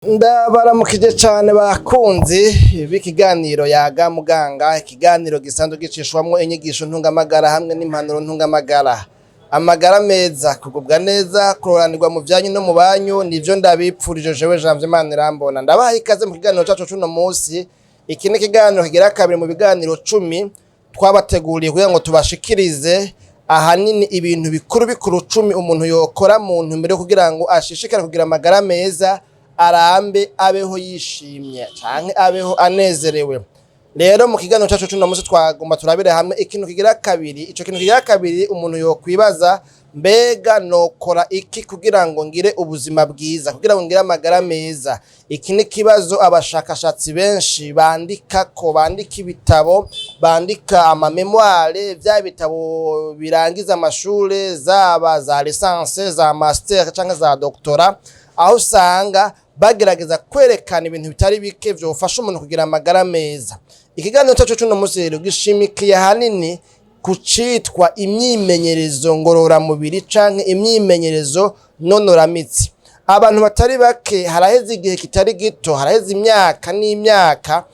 Ndabaramukije cane bakunzi b'ikiganiro Yaga Muganga, ikiganiro gisanzwe gicishwamwo inyigisho ntungamagara hamwe n'impanuro ntungamagara. Amagara meza, kugubwa neza, kuroranirwa mu vyanyu no mu banyu, nivyo ndabipfurije jewe Janvier Manirambona. Ndabaha ikaze mu kiganiro cacu c'uno musi. Iki ni ikiganiro kigira kabiri mu biganiro 10 twabateguriye kugira ngo tubashikirize ahanini ibintu bikuru bikuru 10 umuntu yokora mu ntumbero yo kugira ngo ashishikare kugira amagara meza, arambe, abeho yishimye canke abeho anezerewe. Rero mu kiganiro cacu c'uno musi twagomba turabire hamwe ikintu kigira kabiri. Ico kintu kigira kabiri umuntu yokwibaza: mbega nokora iki kugira ngo ngire ubuzima bwiza, kugira ngo ngire amagara meza? Iki ni ikibazo abashakashatsi benshi bandikako, bandika ibitabo, bandika ama mémoire, vya bitabo birangiza amashure, zaba za licence, za master canke za doctorat, aho usanga bagerageza kwerekana ibintu bitari bike vyofasha umuntu kugira amagara meza. Ikiganiro cacu c'uno musi rero gishimikiye ahanini ku citwa imyimenyerezo ngororamubiri canke imyimenyerezo nonoramitsi. Abantu batari bake, haraheze igihe kitari gito, haraheze imyaka n'imyaka,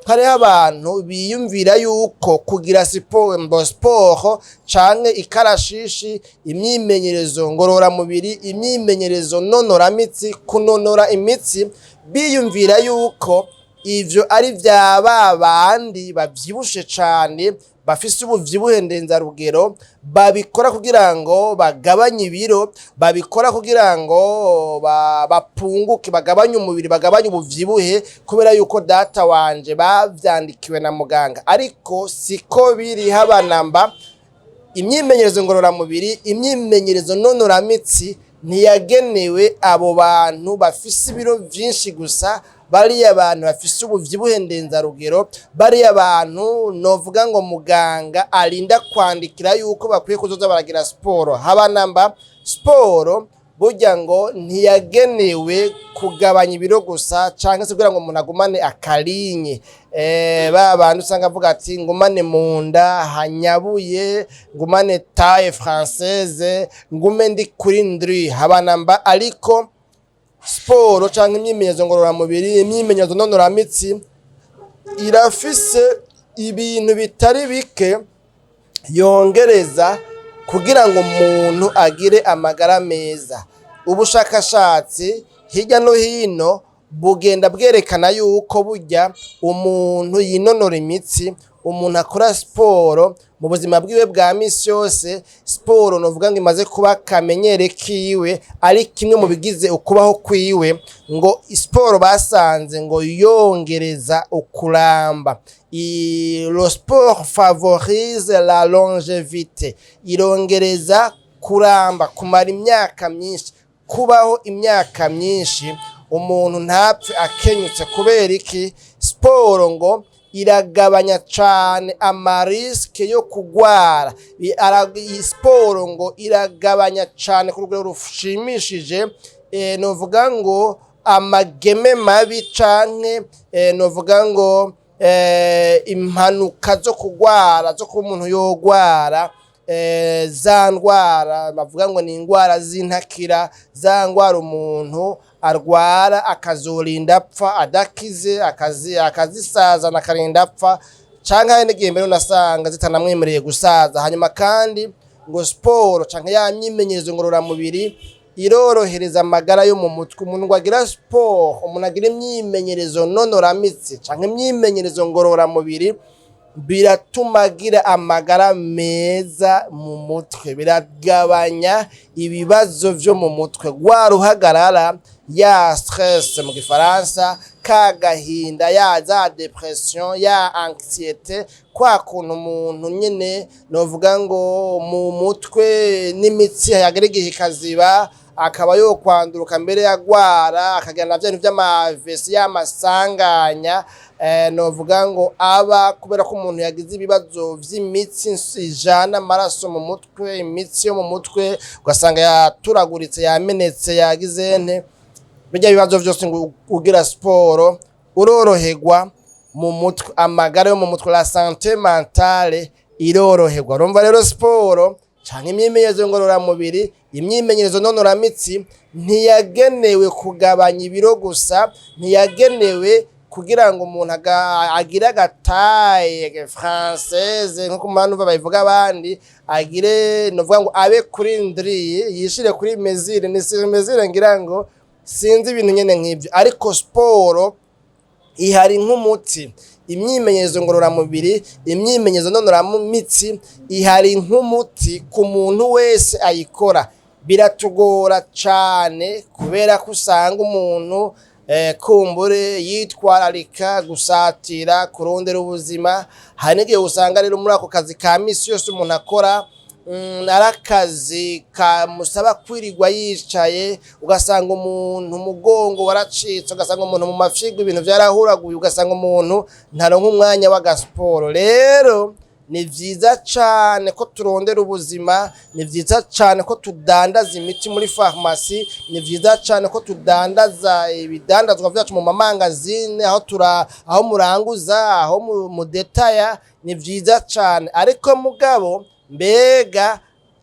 hariho abantu biyumvira yuko kugira siporo canke ikarashishi, imyimenyerezo ngororamubiri, imyimenyerezo nonoramitsi, kunonora imitsi, biyumvira yuko ivyo ari vya ba bandi bavyibushe cane, bafise ubuvyibuhe ndenzarugero, babikora kugira ngo bagabanye ibiro, babikora kugira ngo bapunguke, bagabanye umubiri, bagabanye ubuvyibuhe, kubera yuko data wanje bavyandikiwe na muganga. Ariko siko biri habanamba. Imyimenyerezo ngororamubiri, imyimenyerezo nonoramitsi ntiyagenewe abo bantu bafise ibiro vyinshi gusa, bariya bantu bafise ubuvyibuhe ndenzarugero, bariya bantu novuga ngo muganga arinda kwandikira yuko bakwiye kuzoza baragira siporo. Haba namba. Siporo burya ngo ntiyagenewe kugabanya ibiro gusa canke se kugira ngo umuntu agumane akarinye, ba bantu usanga avuga ati ngumane mu nda hanyabuye, ngumane taille française, ngume ndi kuri ndri, haba namba. Ariko siporo canke imyimenyerezo ngororamubiri, imyimenyerezo nonoramitsi irafise ibintu bitari bike yongereza kugira ngo umuntu agire amagara meza. Ubushakashatsi hirya no hino bugenda bwerekana yuko burya umuntu yinonora imitsi, umuntu akora siporo mu buzima bwiwe bwa misi yose, siporo novuga ngo imaze kuba akamenyere kiwe, ari kimwe mu bigize ukubaho kwiwe, ngo siporo basanze ngo yongereza ukuramba. Le sport favorise la longévité, irongereza kuramba, kumara imyaka myinshi, kubaho imyaka myinshi, umuntu ntapfe akenyutse. Kubera iki? Siporo ngo iragabanya cane ama risques yo kugwara. Iyi siporo ngo iragabanya cane ku rugero rushimishije, novuga ngo amageme mabi canke novuga ngo impanuka zo kugwara, zo kuba umuntu yogwara za ndwara bavuga ngo ni ingwara z'intakira, za ngwara umuntu arwara akazorinda apfa adakize, akazisazana akarinda apfa, canke hari n'igihe mbere unasanga zitanamwemereye gusaza. Hanyuma kandi ngo siporo canke ya myimenyerezo ngororamubiri irorohereza amagara yo mu mutwe. Umuntu ngo agira siporo, umuntu agira imyimenyerezo nonoramitsi canke imyimenyerezo ngororamubiri, biratuma agira amagara meza mu mutwe, biragabanya ibibazo vyo mu mutwe, rwa ruhagarara, ya stress mu gifaransa, ka gahinda, ya za dépression, ya anxiété, kwa kuntu umuntu nyene novuga ngo mu mutwe n'imitsi yagera igihe ikaziba, akaba yokwanduruka mbere yagwara, akagira na vya bintu vy'ama AVC, y'amasanganya, novuga ngo aba kubera ko umuntu yagize ibibazo vy'imitsi ijana amaraso mu mutwe, imitsi yo mu mutwe ugasanga yaturaguritse, yamenetse, yagize nte, bijya bibazo vyose, ngo ugira siporo uroroherwa mu mutwe, amagara yo mu mutwe, la santé mentale, iroroherwa. Urumva rero siporo canke imyimenyerezo ngororamubiri, imyimenyerezo nonoramitsi, ntiyagenewe kugabanya ibiro gusa, ntiyagenewe kugira ngo umuntu agire agataye française nkuko mpamvu babivuga abandi, agire, novuga ngo abe kuri ndri, yishire kuri mesure, ni sur mesure, ngira ngo sinzi, ibintu nyene nk'ivyo. Ariko siporo ihari nk'umuti, imyimenyerezo ngororamubiri, imyimenyerezo nonoramitsi ihari nk'umuti ku muntu wese ayikora. Biratugora cane kubera ko usanga umuntu kumbure yitwararika gusatira kurondera ubuzima. Hari n'igihe usanga rero muri ako kazi ka misi yose umuntu akora, ari akazi kamusaba kwirirwa yicaye, ugasanga umuntu umugongo waracitse, ugasanga umuntu mu mafyigo ibintu vyarahuraguye, ugasanga umuntu ntaronka umwanya w'agasiporo. Rero ni vyiza cane ko turondera ubuzima, ni vyiza cane ko tudandaza imiti muri farumasi, ni vyiza cane ko tudandaza ibidandazwa vyacu mu mamangazine, aho tura, aho muranguza, aho mudetaya, ni vyiza cane. Ariko mugabo mbega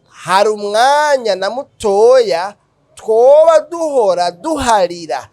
hari umwanya na mutoya twoba duhora duharira,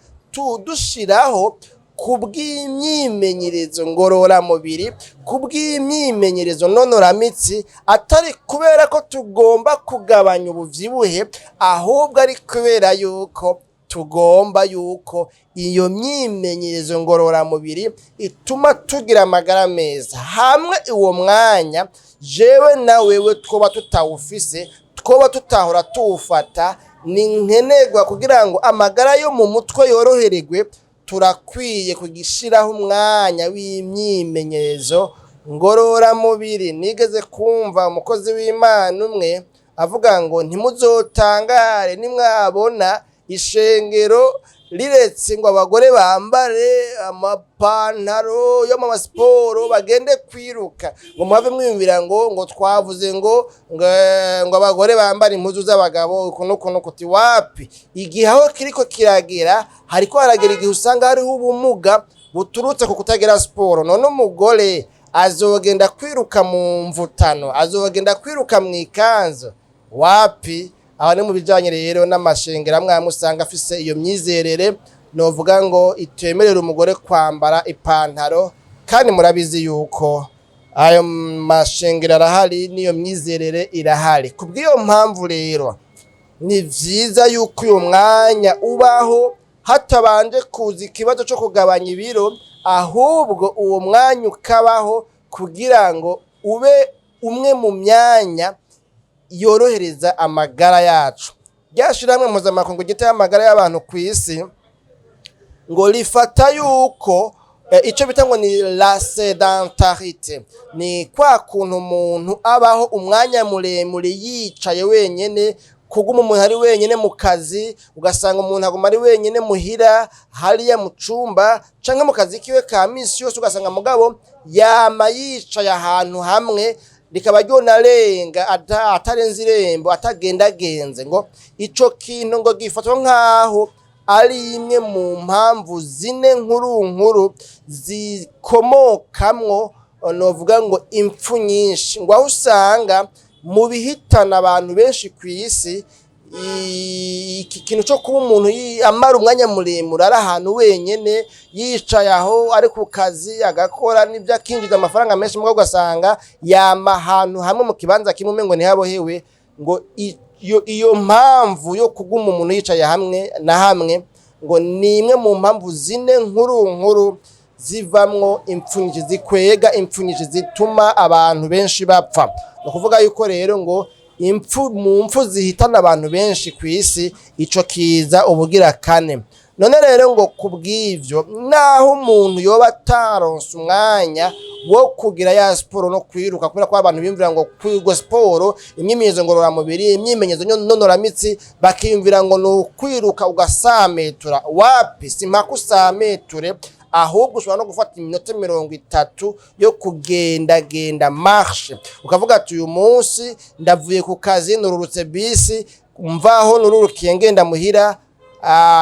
dushiraho kubw'imyimenyerezo ngororamubiri, kubw'imyimenyerezo nonoramitsi, atari kubera ko tugomba kugabanya ubuvyibuhe, ahubwo ari kubera yuko tugomba yuko iyo myimenyerezo ngororamubiri ituma tugira amagara meza? Hamwe uwo mwanya jewe na wewe twoba tutawufise, twoba tutahora tuwufata, ni nkenerwa kugira ngo amagara yo mu mutwe yorohererwe. Turakwiye kugishiraho umwanya w'imyimenyerezo ngororamubiri. Nigeze kumva umukozi w'Imana umwe avuga ngo ntimuzotangare nimwabona ishengero riretse ngo abagore bambare amapantaro yo mu masiporo bagende kwiruka, ngo muhave mwiyumvira ngo twavuze ngo abagore bambare impuzu z'abagabo uku n'uku n'uku. Uti wapi, igihe aho kiriko kiragera, hariko haragera igihe usanga hariho ubumuga buturutse ku kutagira siporo. None umugore azogenda kwiruka mu mvutano, azogenda kwiruka mu ikanzu? Wapi. Aho ni mu bijanye rero n'amashengero amwe amwe usanga afise iyo myizerere, novuga ngo itemerera umugore kwambara ipantaro, kandi murabizi yuko ayo mashengero arahari n'iyo myizerere irahari. Kubw'iyo mpamvu rero ni vyiza yuko uyu mwanya ubaho hatabanje kuza ikibazo co kugabanya ibiro, ahubwo uwo mwanya ukabaho kugira ngo ube umwe mu myanya yorohereza amagara yacu. Rya shirahamwe mpuzamakungu ryitaho amagara y'abantu ku isi ngo rifata yuko ico bita ngo ni la sédentarité, ni kwa kuntu umuntu abaho umwanya muremure yicaye wenyene, kuguma umuntu ari wenyene mu kazi, ugasanga umuntu aguma ari wenyene muhira hariya mu cumba canke mu kazi kiwe ka misi yose, ugasanga mugabo yama yicaye ahantu hamwe, rikaba ryonarenga atarenze irembo, atagendagenze, ngo ico kintu ngo gifatwa nk'aho ari imwe mu mpamvu zine nkuru nkuru zikomokamwo, novuga ngo impfu nyinshi, ngo aho usanga mu bihitana abantu benshi ku isi iki kintu co kuba umuntu amara umwanya muremure ari ahantu wenyene, yicaye aho ari ku kazi, agakora n'ibyo, akinjiza amafaranga menshi, mugabo ugasanga yama ahantu hamwe mu kibanza kimwe, umengo ntihabohewe, ngo iyo mpamvu yo kuguma umuntu yicaye hamwe na hamwe ngo ni imwe mu mpamvu zine nkuru nkuru zivamwo impfu nyinshi, zikwega impfu nyinshi, zituma abantu benshi bapfa. Ni ukuvuga yuko rero ngo impfu, mu mpfu zihitana abantu benshi ku isi, ico kiza ubugira kane. None rero ngo kubw'ivyo, naho umuntu yoba ataronse umwanya wo kugira ya siporo no kwiruka, kubera ko abantu biyumvira ngo kwigwa siporo, imyimenyerezo ngororamubiri, imyimenyerezo nonoramitsi, bakiyumvira ngo ni ukwiruka ugasametura. Wapi, si mpaka usameture, ahubwo ushobora no gufata iminota 30 yo kugendagenda, marche, ukavuga ati uyu munsi ndavuye ku kazi, nururutse bisi, mvaho nururukiye ngenda muhira.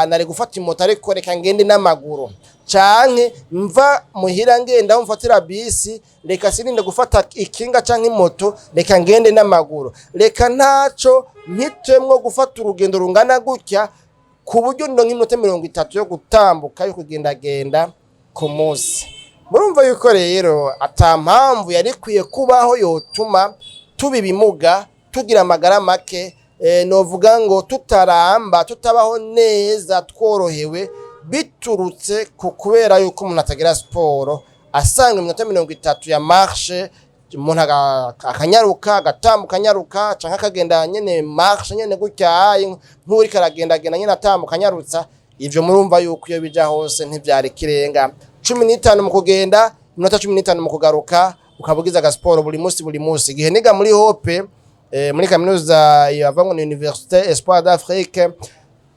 Nari gufata imoto, ariko reka ngende n'amaguru, canke mva muhira ngenda aho mfatira bisi, reka sininde gufata ikinga canke imoto, reka ngende n'amaguru, reka ntaco mpitemwo gufata urugendo rungana gutya, ku buryo ndonka iminota 30 yo gutambuka, yo kugendagenda ku munsi. Murumva yuko rero ata mpamvu yari ikwiye kubaho yotuma tuba ibimuga, tugira amagara make, novuga ngo tutaramba, tutabaho neza tworohewe, biturutse ku kubera yuko umuntu atagira siporo. Asanga iminota 30 ya marche, umuntu akanyaruka, agatambuka anyaruka, canke akagenda nyene marche nyene gutya, nk'uriko aragendagenda nyene atambuka anyarutsa. Ivyo murumva yuko iyo bija hose ntivyari kirenga 15 mu kugenda, iminota 15 mu kugaruka, ukaba ugize agasiporo buri munsi, buri munsi. Igihe niga muri Hope, muri kaminuza yava ngo ni Université Espoir d'Afrique,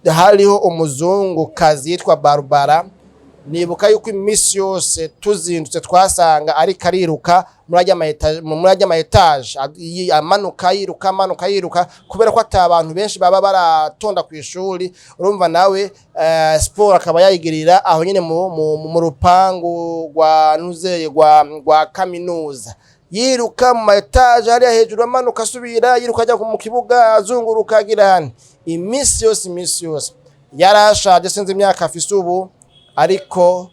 hariho umuzungukazi yitwa Barbara. Nibuka yuko iminsi yose tuzindutse twasanga ariko ariruka muri arya ama étages, amanuka yiruka, amanuka yiruka, kubera ko ata bantu benshi baba baratonda ku ishuri. Urumva nawe siporo akaba yayigirira aho nyene mu rupangu rwa nuzeye rwa kaminuza, yiruka mu ma étages hariya hejuru, amanuka, asubira yiruka, ajya mu kibuga, azunguruka, agira ane iminsi yose, iminsi yose. Yarashaje, sinzi imyaka afise ubu, ariko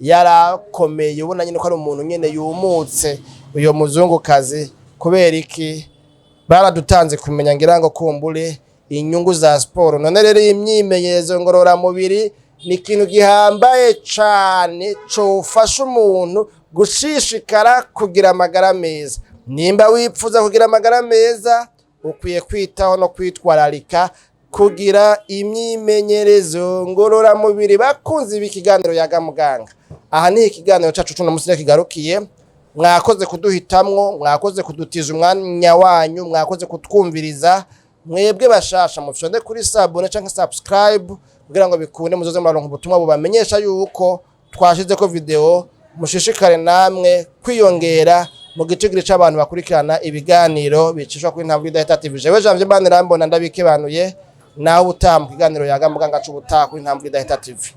yarakomeye, ubona nyine ko ari umuntu nyine yumutse, uyo muzungukazi. Kubera iki? Baradutanze kumenya ngira ngo kumbure inyungu za siporo. None rero iyi myimenyerezo ngororamubiri ni ikintu gihambaye cane cofasha umuntu gushishikara kugira amagara meza. Nimba wipfuza kugira amagara meza, ukwiye kwitaho no kwitwararika kugira imyimenyerezo ngororamubiri. Bakunzi b'ikiganiro Yaga Muganga, aha ni ikiganiro cacu cuno musi kigarukiye. Mwakoze kuduhitamwo, mwakoze kudutiza umwanya wanyu, mwakoze kutwumviriza. Mwebwe bashasha, mufyonde kuri s'abonner canke subscribe kugira ngo bikunde muzoze muraronka ubutumwa bubamenyesha yuko twashizeko video. Mushishikare namwe kwiyongera mu gitigiri c'abantu bakurikirana ibiganiro bicishwa kuri Ntambwe Idahita TV. Jewe Janvier Manirambona, ndabikebanuye, nawe utaha mu kiganiro Yaga Muganga c'ubutaha kuri Ntambwe Idahita TV.